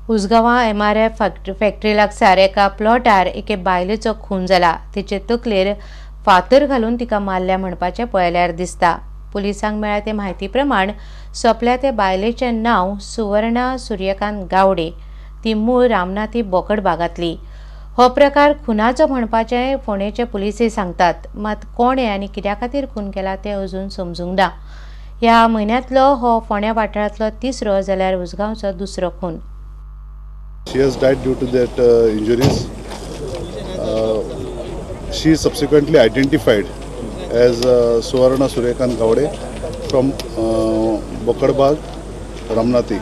उसगांवां MRF factory लागसार एका प्लॉटार एके बायलेचो खून जाला. तिचे तकलेर फातर घालून तिका मारल्या म्हणपाचें पळयल्यार दिसता. पुलिसांक मेळ्ळ्या ते म्हायती प्रमाण सोंपल्या ते बायलेचें नांव सुवर्णा सूर्यकांत गावडे. ती मूळ रामनाथी बोकड बागांतली. हो प्रकार खुनाचो म्हणपाचें फोंडेचे पुलिसूय सांगतात. मात कोणें आनी कित्या खातीर खून केला तें अजून समजूंक ना. ह्या म्हयन्यांतलो हो फोंड्या वाठारांतलो तिसरो जाल्यार उसगांवचो दुसरो खून. She has died due to that injuries. She is subsequently identified as Suvarna Suryakant Gawde from Bokadbag, Ramnathi.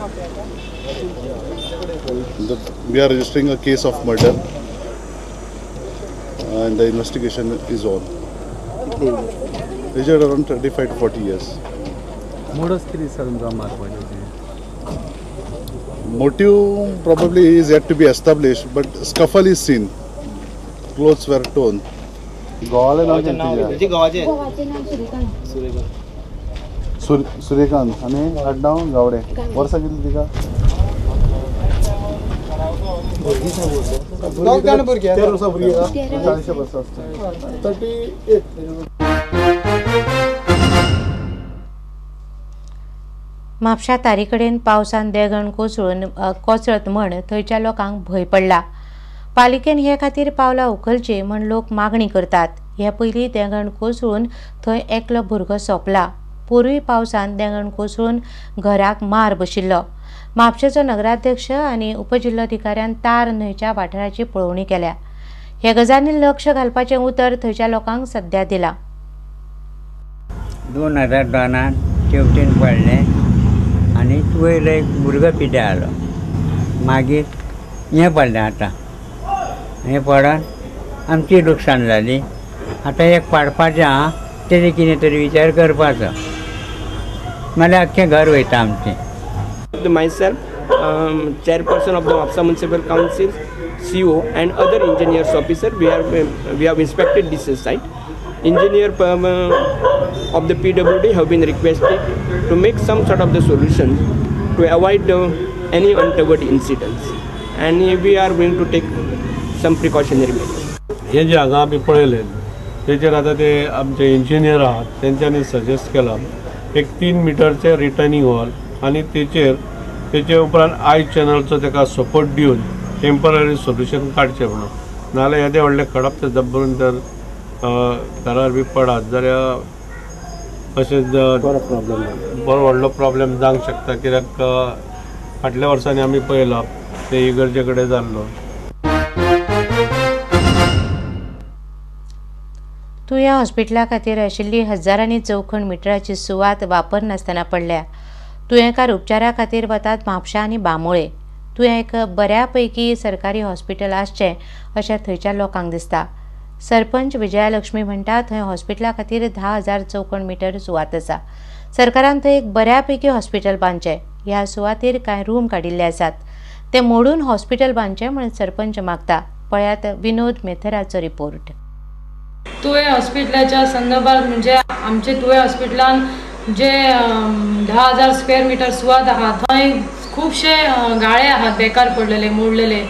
We are registering a case of murder and the investigation is on. Age around 35 to 40 years. Motive probably is yet to be established, but scuffle is seen. Clothes were torn. Suryakant आणि आडनाव गावडे. वर्सां कितली तिका? 13 वर्सां भुरगीं. 40 वर्सां आसता. 38. म्हापशा तारी कडेन पावसान देगण कोसळून कोसळत म्हण थंयच्या लोकांक भंय पडला. पालिकेन हे खातीर पावलां उखलचीं म्हण लोक मागणी करतात. हे पयलीं देगण कोसळून थंय एकलो भुरगो सोंपला. पोरूय पावसान देगण कोसळून घराक मार बशिल्लो. म्हापशेचो नगराध्यक्ष आनी उपजिल्लोधिकाऱ्यान तार न्हंयच्या वाठाराची पळोवणी केल्या. हे गजालीन लक्ष घालपाचें उतर थंयच्या लोकांक सध्या दिलां. 2002 शेवटीन पडलें आनी वयर एक भुरगो पिड्ड्यार आलो. मागीर हें पडलें. आतां हें पडोन आमची लुकसाण जाली. आतां एक पाडपाचें आहा तेजें कितें तरी विचार करपाचो, नाल्यार आख्खें घर वयता आमचें. Myself, chairperson of the Mapsa Municipal Council, CO and other engineers officer, we have inspected this site. Engineer of the PWD have been requested to make some sort of the solution to avoid any untoward incidents, and we are going to take some precautionary measures. हे जे हांगा आमी पळयलें तेचेर आतां ते आमचे engineer आहात तेंच्यांनी सजेस्ट केलां एक 3 मिटरचें रिटर्निंग हॉल आनी तेचेर तेचे उपरांत I चॅनलचो तेका सपोर्ट दिवन टेम्पररी सोल्युशन काडचें म्हणून. नाजाल्यार येदें व्हडलें खडप ते दबरून जर घरार बी पडत जाल्यार अशें बरो व्हडलो प्रॉब्लेम जावंक शकता. कित्याक फाटल्या वर्सांनी आमी पळयलां ते इगर्जे कडेन जाल्लो. तुया हॉस्पिटला खातीर आशिल्ली हजारांनी चौखण मिटराची सुवात वापरनासतना पडल्या. तुयेंकार उपचारा खातीर वतात म्हापशा आनी बांबोळे. तुयें एक बऱ्यापैकी सरकारी हॉस्पिटल आसचें अशें थंयच्या लोकांक दिसता. सरपंच विजयालक्ष्मी म्हणटा थंय हॉस्पिटला खातीर 10,000 चौखण मिटर सुवात आसा. सरकारान थंय एक बऱ्यापैकी हॉस्पिटल बांदचें. ह्या सुवातेर कांय रूम काडिल्ले आसात ते मोडून हॉस्पिटल बांदचें म्हण सरपंच मागता. पळयात विनोद मेथराचो रिपोर्ट. तुवें हॉस्पिटलाच्या संदर्भात म्हणजे आमचे तुवें हॉस्पिटलान जे 10,000 स्क्वेअर मिटर सुवात आहा थंय खुबशे गाळे आहात बेकार पडलेले मोडलेले.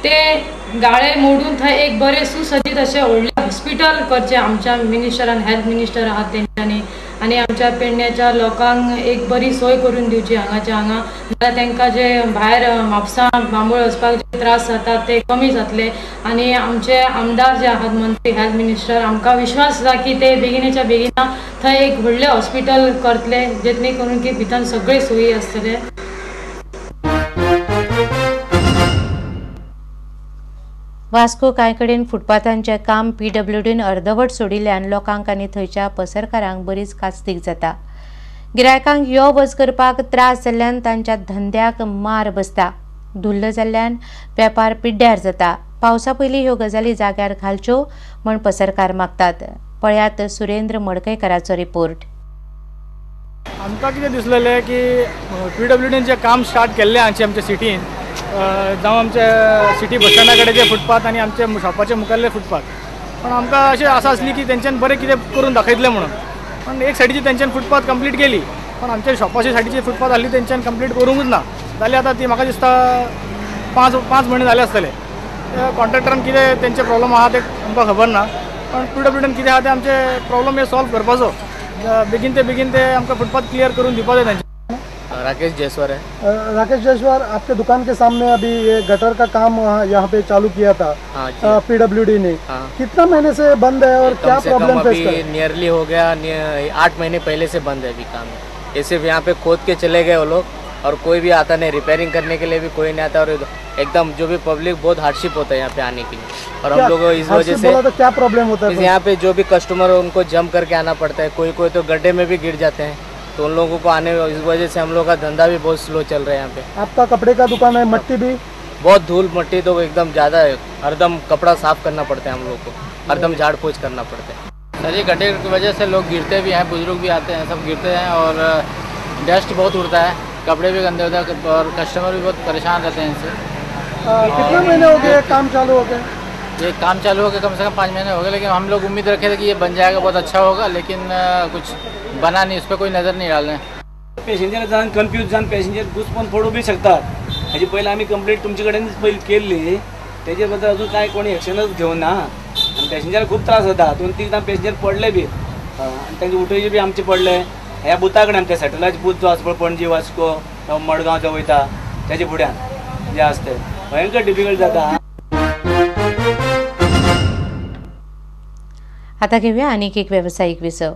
ते गाळे मोडून थंय एक बरें सुसज्जीत अशें व्हडलें हॉस्पिटल करचें आमच्या मिनिस्टरान, हेल्थ मिनिस्टर आहात तेंच्यांनी, आनी आमच्या पेडण्याच्या लोकांक एक बरी सोय करून दिवची हांगाच्या हांगा. जाल्यार तांकां जे भायर म्हापसा बांबोळे वचपाक जे त्रास जातात ते कमी जातले. आनी आमचे आमदार जे आहात मंत्री हेल्थ मिनिस्टर, आमकां विश्वास आसा की ते बेगिनेच्या बेगिना थंय एक व्हडलें हॉस्पिटल करतले जेणे करून की भितर सगळे सोयी आसतले. वास्को कांय कडेन फुटपाथांचें काम पीडब्ल्यूडीन अर्दवट सोडिल्ल्यान लोकांक आनी थंयच्या पसरकारांक बरीच कास्तीक जाता. गिरायकांक यो वच करपाक त्रास जाल्ल्यान तांच्या धंद्याक मार बसता. धुल्ल जाल्ल्यान वेपार पिड्ड्यार जाता. पावसा पयलीं ह्यो गजाली जाग्यार घालच्यो म्हण पसरकार मागतात. पळयात सुरेंद्र मडकयकराचो रिपोर्ट. आमकां कितें दिसलेलें की पीडब्ल्यूडीन जें काम स्टार्ट केल्लें आमचे आमच्या सिटीन, जावं आमच्या सिटी बस स्टँडा कडेन जे फुटपाथ आनी आमच्या शॉपाचे मुखाल्ले फुटपाथ, पण आमकां अशें आसा आसली की तेंच्यान बरें कितें करून दाखयतलें म्हणून. पण एक सायडीची तेंच्यान फुटपाथ कंप्लीट केली, पण आमच्या शॉपाच्या सायडीची फुटपाथ आहली तेंच्यान कंप्लीट करूंकूच ना. जाल्यार आतां ती म्हाका दिसता 5 म्हयने जाले आसतले. कॉन्ट्रॅक्टरान कितें तेंचे प्रॉब्लम आहा ते आमकां खबर ना, पण पी डब्ल्यू डीन कितें आहा ते आमचे प्रॉब्लम हे सॉल्व करपाचो, बेगीन ते बेगीन ते आमकां फुटपाथ क्लियर करून दिवपाक जाय तांचे. राकेश जायसवाल है. राकेश जायसवाल, आपके दुकान के सामने अभी ये गटर का काम यहाँ पे चालू किया था पीडब्ल्यूडी ने. हाँ। कितना महीने से बंद है और क्या प्रॉब्लम फेस कर? नियरली हो गया 8 महीने पहले से बंद है अभी काम. ये सिर्फ यहाँ पे खोद के चले गए वो लोग और कोई भी आता नहीं, रिपेयरिंग करने के लिए भी कोई नहीं आता और एकदम जो भी पब्लिक बहुत हार्डशिप होता है यहाँ पे आने के लिए. और हम लोग इस वजह से तो क्या प्रॉब्लम होता है यहाँ पे जो भी कस्टमर है उनको जंप करके आना पड़ता है, कोई कोई तो गड्ढे में भी गिर जाते हैं, तो उन लोगों को आने इस वजह से हम लोग का धंधा भी बहुत स्लो चल रहा है यहाँ पे. आपका कपड़े का दुकान है, मट्टी भी बहुत, धूल मट्टी तो एकदम ज़्यादा है, हरदम कपड़ा साफ करना पड़ता है हम लोग को, हरदम झाड़ पोछ करना पड़ता है. सर ये गड्ढे की वजह से लोग गिरते भी हैं, बुजुर्ग भी आते हैं, सब गिरते हैं और डस्ट बहुत उड़ता है, कपड़े भी गंदे होते हैं और कस्टमर भी बहुत परेशान रहते हैं इनसे. कितना महीने हो गए काम चालू हो गए? ये काम चालू हो गया कम से कम 5 महीने हो गए, लेकिन हम लोग उम्मीद रखे थे कि ये बन जाएगा, बहुत अच्छा होगा, लेकिन कुछ बना नहीं, उस पर कोई नज़र नहीं डाल रहे. पॅसेंजर जावन कन्फ्यूज जावन पॅसेंजर घुसपून पडूं बी शकतात. हाजे पयलीं आमी कंप्लेंट तुमचे कडेन पयलीं केल्ली, तेजे बद्दल अजून कांय कोणी एक्शनच घेवना आनी पॅसेंजर खूब त्रास जाता. 2-3 जाण पॅसेंजर पडले बी आनी तांचे उठोवचे बी आमचे पडले. ह्या बुथा कडेन आमच्या सॅटलायट बूथ जो आसा पळय पणजी वास्को मडगांव जो वयता तेजे फुड्यान जे आसा ते भयंकर डिफिकल्ट जाता. आता घेऊया आणखी एक व्यावसायिक विसव.